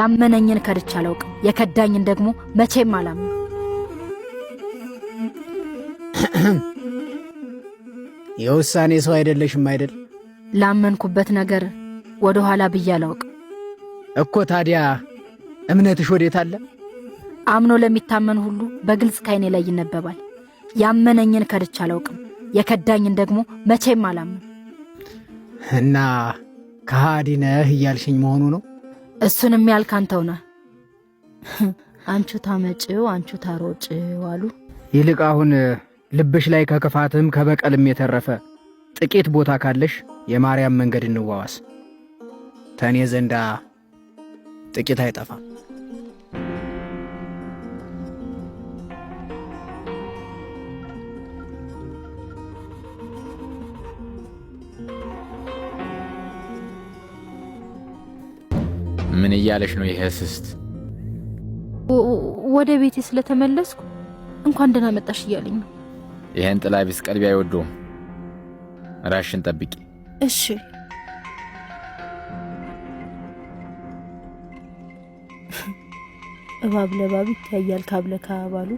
ያመነኝን ከድቼ አላውቅም። የከዳኝን ደግሞ መቼም አላምንም። የውሳኔ ሰው አይደለሽም አይደል? ላመንኩበት ነገር ወደ ኋላ ብዬ አላውቅም። እኮ ታዲያ እምነትሽ ወዴት አለ? አምኖ ለሚታመን ሁሉ በግልጽ ካይኔ ላይ ይነበባል። ያመነኝን ከድቼ አላውቅም። የከዳኝን ደግሞ መቼም አላምንም። እና ከሃዲ ነህ እያልሽኝ መሆኑ ነው? እሱንም ያልክ አንተው ነህ። አንቹ ታመጪው አንቹ ታሮጪው አሉ። ይልቅ አሁን ልብሽ ላይ ከክፋትም ከበቀልም የተረፈ ጥቂት ቦታ ካለሽ የማርያም መንገድ እንዋዋስ። ተኔ ዘንዳ ጥቂት አይጠፋም። ምን እያለሽ ነው ይሄ ስስት? ወደ ቤቴ ስለተመለስኩ እንኳን ደህና መጣሽ እያለኝ ነው። ይሄን ጥላ ቢስ ቀልቢ አይወደውም። ራሽን ጠብቂ። እሺ። እባብ ለባብ ይታያል ካብ ለካብ አሉ።